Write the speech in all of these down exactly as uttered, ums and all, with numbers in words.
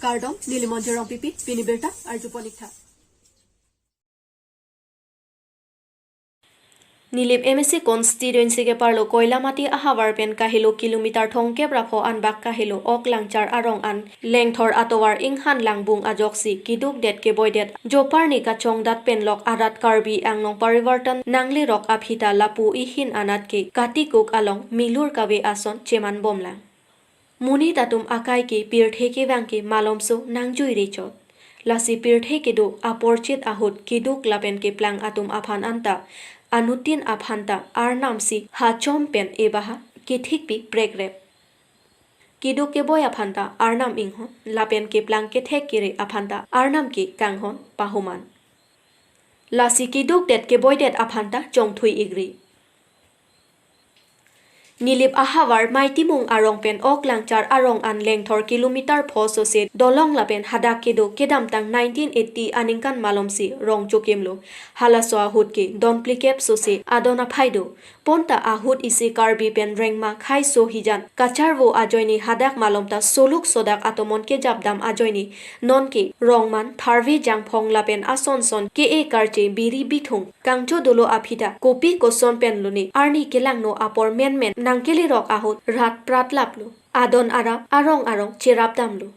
Kardom, neli Monjir Rongpipi, pini birta arjupon ik tha. Nilip M A C constituency keparlo Koilamati ahavar pen kahelo kilometer thomkep ra pho anbak kahelo Ok Langchar arong an lengthor atovar inghan langbung ajoksi keduk det keboi det joparni kachongdat pen lok arat Karbi Anglong Parivartan Nanglerok aphi ta lapu ihin anat ke katikuk along milur kave ason cheman bomlang. Monit atum akai ke pirthe kevang ke malomso nangjui rechot. Lasi pirthe kedo aporchit ahut keduk lapen keplang atum aphan anta, anuttin aphan ta arnam si hachom pen ebaha kethikpi prekrep. Keduk keboi aphan ta arnam inghon lapen keplang kethek kere aphan ta arnam ke kanghon pahoman. Lasi keduk det keboi det aphan ta chongthui igri. Nilip ahavar Maitimung arong pen Ok Langchar arong an lengthor kilometer pho sose dolong lapen hadak kedo kedamtang nineteen eighty aningkan malomsi rong chokimlo. Halaso ahut ke don phlikep sose adon aphai do. Ponta ahut isi Karbi pen rengma khaiso hijan kacharvo ajoine hadak malom ta soluk sodak atomon kejapdam ajoine nonke rongman tharve jangphong lapen ason son ke-e karche biri bithung kangcho dolo aphi ta kopi koson pen lone arni kelangno apor menmen nangkelerok ahut rat prat laplo. Adon arap arong arong cherapdamlo.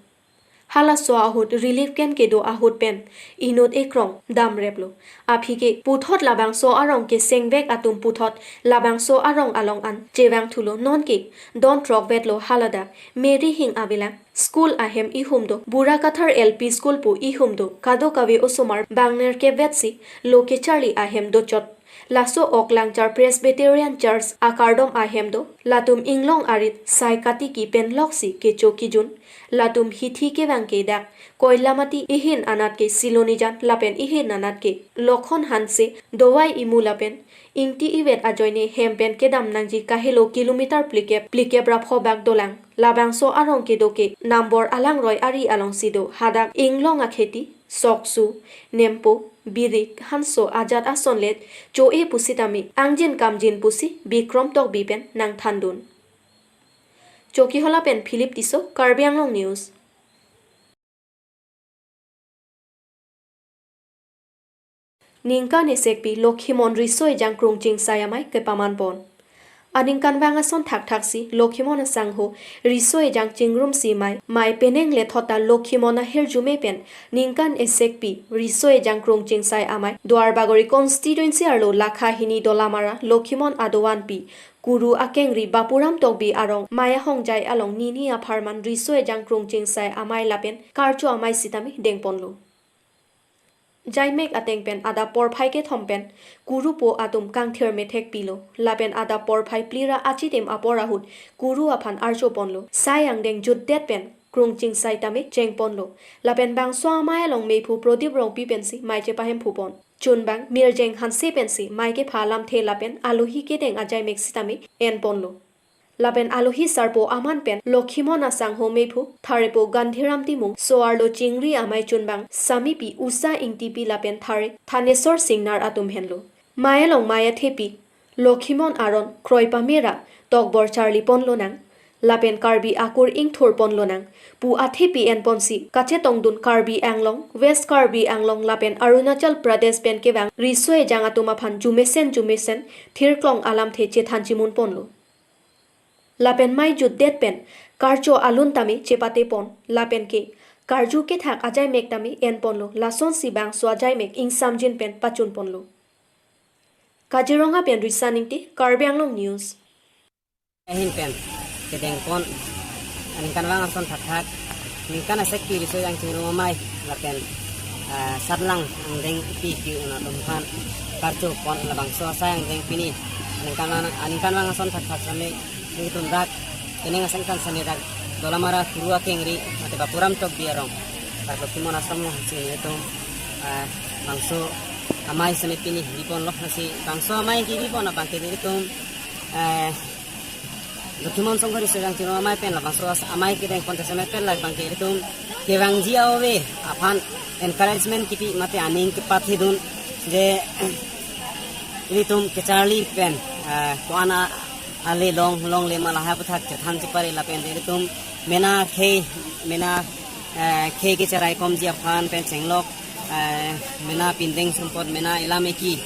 Halaso ahut relief camp kedo ahut pen inut ekrong damreplo. Aphi ke puthot labangso arong kesengvek atum puthot labangso arong along an chevangthulo. Nonke don throkvetlo haladak Mary Hing avelang school ahem ihum do, Burakathar L P school pu ihum do, kadokave osomar bang nerkep vetsi lo kecharli ahem dochot. Laso Ok Langchar Presbyterian Church akardom ahem do, latum inglong arit sai katiki pen loksi kecho kijun, latum hithi kevang ke dak Koilamati ihin anat ke Silonijan lapen ihin anat ke Lokhon Hanse, Dowai Imu lapen Ingti Ivet ajoine hem pen kedam nangji kahelo kilometer phlikep, phlikep ra pho bak dolang. Labangso arong kedo ke Nambor Alangroi ari alongsi do, hadak inglong akheti, soksu, nempo, birik, hanso ajat asonlet cho-e pusitame angjin kamjin pusi Bikrom Tokbi pen nangthandun. Chokihola pen Philip Tisso, Karbi Anglong News. Ningkan esekpi Lokhimon riso ejang krung chingsai amei kepamanpon. Aningkanvang ason thakthaksi Lokhimon asangho riso ejang chingrumsi mei, mei penang lethot ta Lokhimon ahirjume pen ningkan esekpi riso ejang krung chingsai amei Duarbagori constituency arlo Lakha hini Dolamara Lokhimon adovan pi Kuru akengri Bapuram Tokbi arong mei ahongjai along nini apharman riso ejang krung chingsai amei lapen karcho amei sitame dengponlo. Jaimek ateng pen adap porphai kethom pen Kuru po atum kangthir methek pilo, lapen adap porphai phli ra achitim apor ahut Kuru aphan archoponlo. Sai angdeng jutdet pen krung chingsai tame chengponlo. Lapen bangso amei along meiphu Prodip Rongpi pensi mei chepahemphupon. Chunbang Mirjeng Hanse pensi mei kepha alamthe lapen alohi kedeng ajaimek sitame enponlo. Lapen alohi sarpo aman pen Lokhimon asangho meiphu tharepo Gandhiram Timung, so-arlo chingri amei chunbang Samipi Usha Ingtipi lapen thare Thaneswar Singnar atum henlo. Mei along mei athepi Lokhimon aron kroi pamera tokbor charliponlonang, lapen Karbi akur ingthurponlonang pu athepi enponsi kachetongdun Karbi Anglong, West Karbi Anglong lapen Arunachal Pradesh pen kevang riso ejang atum aphan jumesen jumesen thirklong alamthe chethan chimunponlo. Lapen mei jutdet pen karcho alun tame chepatepon, lapen ke karju kethak ajaimek tame enponlo, lasonsi bangso ajaimek ingsamjin pen pachunponlo. Kaziranga pen Risa Ningti, Karbi Anglong News. Ahin pen kedengpon aningkanvang ason thakthak ningkan esekpi riso ejang chingrum amei lapen, ah, satlang angdeng pi ke-un atum aphan karchopon, labangso asai angdeng pini aningkanvang, aningkanvang ason thakthak sami nelitum dak kening asengkan sami dak Dolamara Kuru akengri mate Bapuram Tokbi arong dak Lokhimon Ashram alongsi nelitum, ah, bangso amei sami pini biponlo. Lasi bangso amei kebipon abang ke nelitum, eh, Lokhimon Songhori sejang chingrum amei pen labangso as-, amei kedengpon ta sami pen labang ke nelitum kevangji ave aphan encouragement kipi mate aning kepathidun je nelitum kecharli pen, eh, ko-an ale longle ma lahai aputhak chethan chepare lapen nelitum mena khei, mena eh, khei kecheraikomji aphan pen chenglok, eh, mena pindeng sumpot mena ilam eki.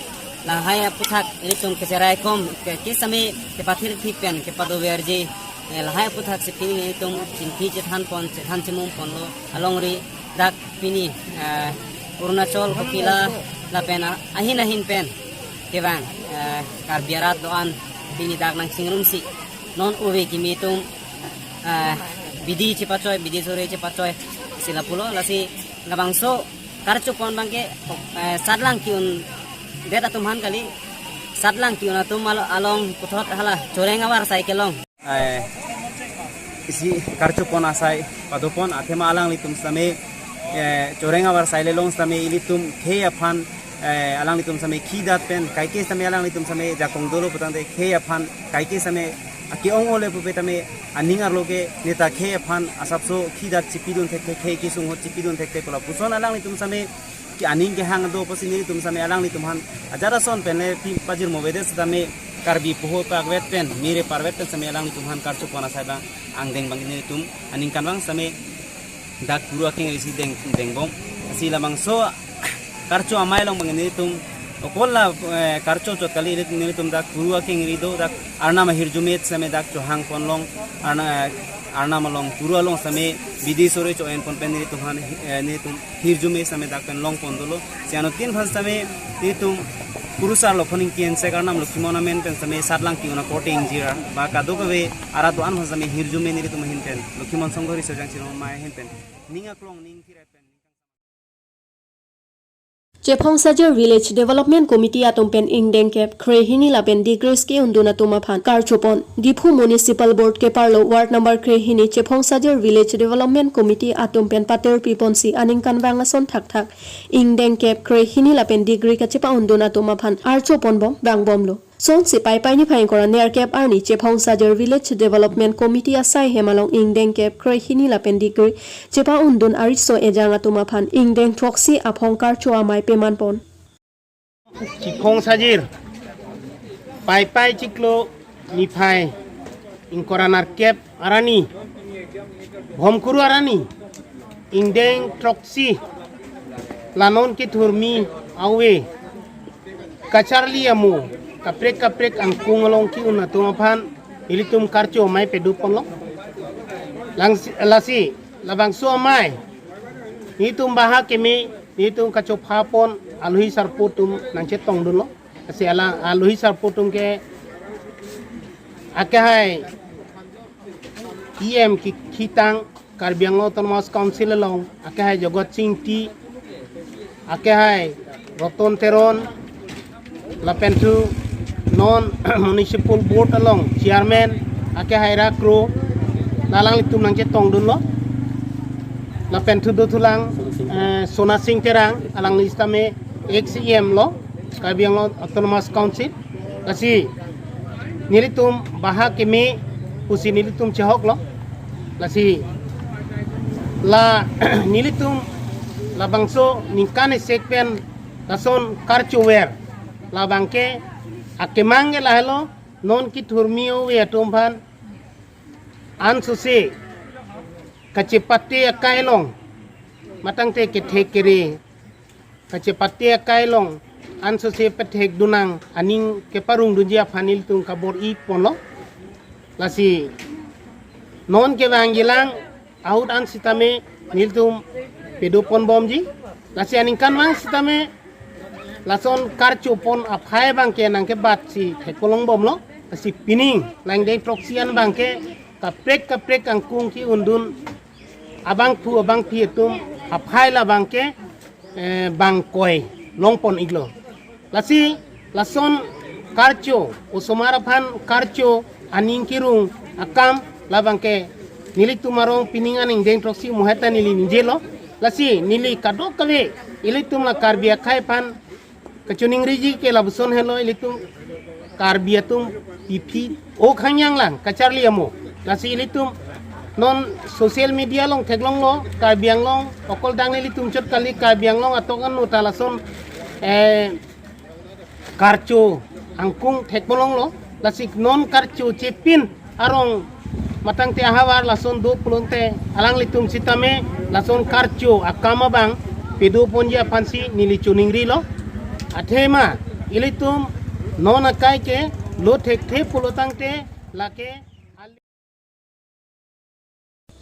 Lahai aphuthak ilitum kecheraikom ke, ke same kepathirpi pen kepadoverji. Eh, lahai aphuthak si pini ilitum chingki chethanpon, chethan chimumponlo alongri dak pini, eh, Arunachal Kopila lapen a-, ahin ahin pen kevang, eh, Karbi arat do-an pini dak nangchingrumsi non ove kimi atum, eh, bidi chepachoi, bidi sore chepachoi si lapulo. Lasi labangso karchopon abangke, eh, satlang ki-un det atum aphan kali, satlang ki-un atum alo-, along puthot hala choreng avarsai kelong. Eh, isi karchopon asai padopon athema alanglitum sitame, eh, choreng avarsai le long sitame ilitum khei aphan, eh, alanglitum sitame khidat pen kaike sitame alanglitum sitame jakong dolo putangte khei aphan kaike sitame ake-ong ole pupe tame aning arlo ke neta khei aphan asapso khidat chipidun thekthe, khei kesung ahut chipidun thekthe pu lapuson alanglitum sitame ke aning kehang do pusi nelitum sitame alanglitum aphan ajat ason pen le pi pajirmo avedet sitame Karbi poho pakvet pen mire parvet pen sitame alanglitum aphan karchopon asai abang angdeng abang nelitum aningkanvang sitame dak Kuru akengri si deng, dengbom. Lasi labangso karcho amei along abang nelitum okol la, eh, karcho chot kali, nelitum dak Kuru akengri do, dak Arnam ahirjume sitame dak chohangpon long, Arna-, eh, Arnam along Kuru along sitame bidi sore cho-enpon pen nelitum aphan, eh, nelitum hirjume sitame dak pen longpon dolo. Si anuttin aphan sitame nelitum Kurusar Lokhon Ingti ensek Arnam Lokhimon amen pen sitame satlang ki-un akorte ingjir ba kadokave arat do-an aphan sitame hirjume nelitum ahin pen, Lokhimon Songhori Sojang Chirong amei ahin pen ning aklong ning thirai pen. Chephong Sajir Village Development Committee atum pen ingdeng kep kre-hini lapen digris ke-undun atum aphan karchopon. Diphu Municipal Board keparlo ward number kre-hini Chephong Sajir Village Development Committee atum pen patirpiponsi aningkanvang ason thakthak ingdeng kep kre-hini lapen digri kachepa-undun atum aphan archopon bom vangbomlo. Sonsi Paipai niphai ingkoi ra nerkep arni Chephong Sajir Village Development Committee asai hem along ingdeng kep kre-hini lapen digri chepa-undun ariso ejang atum aphan ingdeng throksi aphong karcho amei pemanpon. Chephong Sajir Paipai chiklo niphai ingkoi ra nerkep arni, Bhomkuru arni, ingdeng throksi la non kethurmi ave kacharli amo kaprek kaprek angkung along ki-un atum aphan ilitum karcho amei pedoponlo. Langsi, lasi labangso amei nelitum baha keme nelitum kachophapon alohi sarpo atum nangchetongdunlo. Lasi ala alohi sarpo atum ke akehai E M ki, kitang Karbi Anglong Autonomous Council along, akehai Jagat Sing Ingti, akehai Roton Teron, lapen thu non Municipal Board along Chairman, akehai Rakro, la alanglitum nangchetongdunlo. Lapen thu dothulang, eh, Sona Sing Terang, alangli sitame ex E M lo, Karbi Anglong Autonomous Council. Lasi nelitum baha keme pusi nelitum chehoklo. Lasi la nelitum labangso ningkan isek pen lason karchover. Labangke akemang ke lahelo, non kethurmi ove atum aphan ansose kachepate akai along, matangte kethek kere kachepate akai along ansose pethekdun nang aning keparongdunji aphan nelitum kabor-iponlo. Lasi non kevangjilang ahut an sitame nelitum pedoponbomji. Lasi aningkanvang sitame lason karchopon aphai abangke nangkebatsi thekpon longbomlo. Lasi pining la ingdeng throksi an abangke kaprek kaprek angkung ki-undun abangphu abangphi atum aphai labangke, eh, bangkoi longpon-iklo. Lasi lason karcho, osomar aphan karcho aning kerung akam labangke nelitum arong pining an ingdeng throksi muheta neli ningjelo. Lasi neli kadokave ilitum la Karbi akhei aphan kachiningriji ke lapuson helo, ilitum Karbi atum pipi o khangyang lang kacharli amo. Lasi ilitum non social media along theklonglo, Karbi Anglong okol dang ilitum chot kali, Karbi Anglong atok anu ta lason, eh, karcho angkung thekpon longlo. Lasi non karcho chepin arong Matangte ahavar lason do pulote alanglitum sitame lason karcho akam abang pedoponji aphansi neli choningrilo. Athema ilitum non akai ke lo thekthe pulotangte lake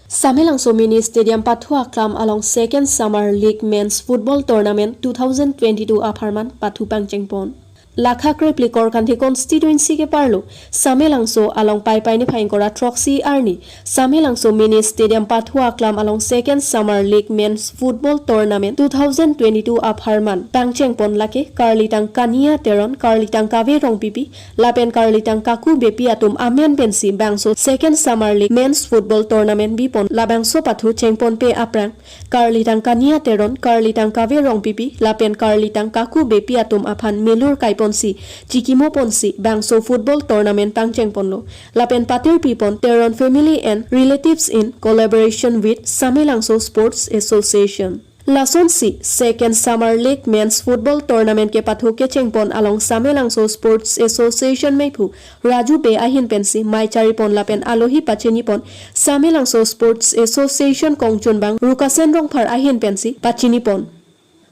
Samelangso Mini Stadium pathu aklam along Second Summer League Men's Football Tournament two thousand twenty-two apharman pathu pangchengpon. Lakha krepli Korkanthi constituency ke parlo Samelangso along Paipai niphai ingkoi ra throksi arni Samelangso Mini Stadium pathu aklam along Second Summer League Men's Football Tournament two thousand twenty-two apharman pangchengpon lake karlitang Kania Teron, karlitang Kave Rongpipi, lapen karlitang Kaku Beypi atum amen pensi bangso Second Summer League Men's Football Tournament bipon. Labangso pathu chengponpe aphrang karlitang Kania Teron, karlitang Kave Rongpipi lapen karlitang Kaku Beypi atum aphan melur kaiponsi chikimoponsi bangso football tournament pangchengponlo. Lapen patirpipon Teron family and relatives in collaboration with Samelangso Sports Association. Lasonsi Second Summer League Men's Football Tournament kepathu kechengpon along Samelangso Sports Association meiphu Raju Bey ahin pensi mei charipon lapen alohi pachinipon Samelangso Sports Association kongchunbang Rukasen Rongphar ahin pensi pachinipon.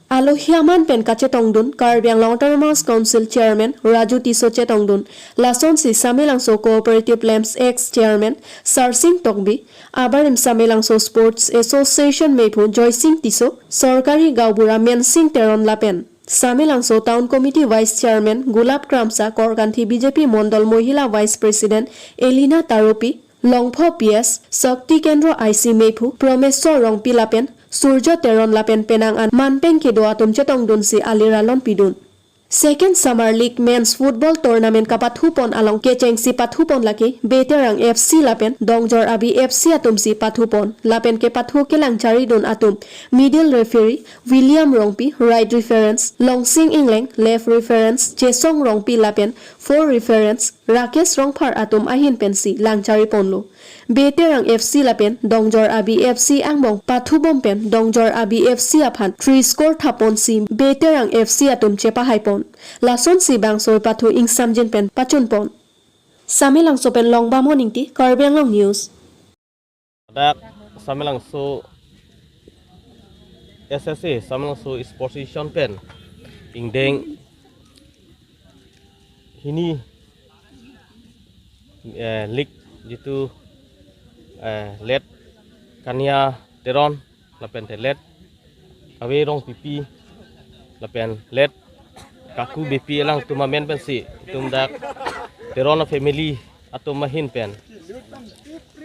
Alohi aman pen kachetongdun Karbi Anglong Autonomous Council Chairman Raju Tisso chetongdun. Lasonsi Samelangso Cooperative Lamps ex Chairman Sarsing Tokbi, abarim Samelangso Sports Association meiphu Joysing Tisso, Sorkari Gaonbura Mensing Teron lapen Samelangso Town Committee Vice Chairman Gulab Kramsa, Korkanthi B J P Mondol Mohila Vice President Elina Taropi, Longpho P S, Shakti Kendro I C meiphu Promeswar Rongpi lapen Surjo Teron lapen penang an manpeng kedo atum chetongdunsi aliralon pidun. Second Summer League Men's Football Tournament kapathupon along kechengsi pathupon lake Beterang F C lapen Dongjor Abi F C atumsi pathupon. Lapen kepathu kelangcharidun atum middle referee William Rongpi, right reference Longsing Engleng, left reference Chesong Rongpi lapen four reference Rakesh Rongphar atum ahin pensi langchariponlo. Beterang F C lapen Dongjor Abi F C angbong pathubom pen Dongjor Abi F C aphan three score thaponsi Beterang F C atum chepahaipon. Lasonsi bangso pathu ingsamjin pen pachunpon. Samelangso pen Longbamon Ingti, Karbi Anglong News. Dak Samelangso S S A, Samelangso Sports Association pen ingdeng hini, eh, league jitu, eh, late Kania Teron lapente late Kave Rongpipi lapen late Kaku Beypi alangtum amen pensi itum dak Teron family atum ahin pen,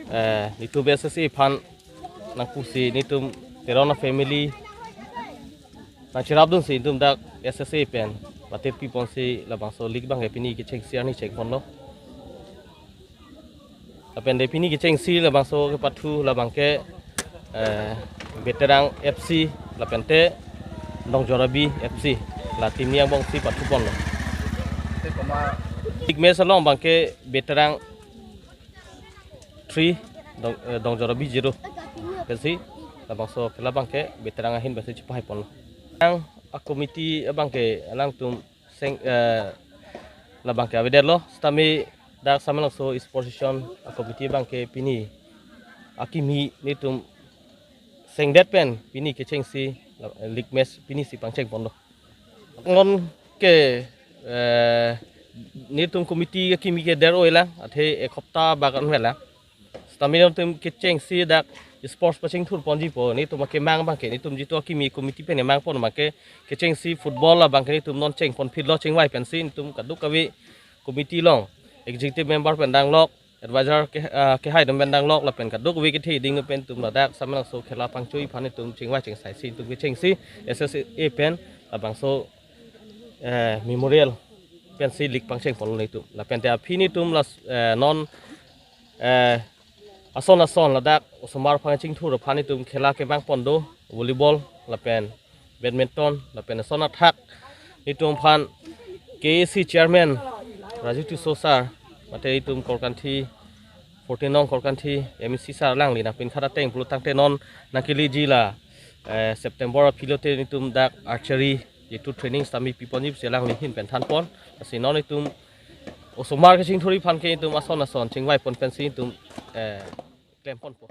eh, nitum S S A aphan nangpusi nitum Teron family nangcherapdunsi itum dak S S A pen patirpiponsi labangso league abangke pini kechengsi arni chengponlo. Lapente pini kechengsi labangso kepathu labangke, eh, Beterang F C lapente Dongjor Abi F C, la team ni angbongsi pathuponlo. League match along abangke Beterang three, Dong, eh, Dongjor Abi zero. Pensi labangso khela abangke Beterang ahin pensi chepahaiponlo. Yang a committee abangke alangtum seng, eh, labangke avedetlo, sitame dak Samelangso Sports Association a committee abangke pini akimi nitum sengdet pen pini kechengsi league match pinisi pangchengponlo. Non ke, eh, nitum committee akimi ke der oilang, athe ek hopta bak an vela. Sitame nitum kechengsi dak sports pachingthurponjipo, nitum akemang abangke, nitum jitu akimi committee pen emangpon abangke, kechengsi football abangke nitum non chengponphitlo, chengvai pensi nitum kadokave committee along, executive member pen danglok, advisor ke, ah, kehai atum pen danglok, lapen kadokave kethe ding pen itum ladak Samelangso khela pangchoi aphan itum chengvai chengsaisi itum kechengsi S S A pen labangso, eh, memorial pensi league pangchengponlo itum. Lapente aphi nitum las, eh, non, eh, ason ason ladak osomar aphan chingthur aphan itum khela kemangpon do, volleyball lapen badminton lapen ason athak nitum aphan K A C chairman Raju Tisso sir, mate itum Korkanthi, fourteen nong Korkanthi M A C sir alangli nangpinkhat ateng pulotangte non nangkeleji la, eh, September aphi lote nitum dak archery jitu training sitame piponji pusi alangli ahin pen thanpon. Lasi non itum Osomar kachingthur aphan ke itum ason ason chingvai pon pensi itum, eh, klem ponpo.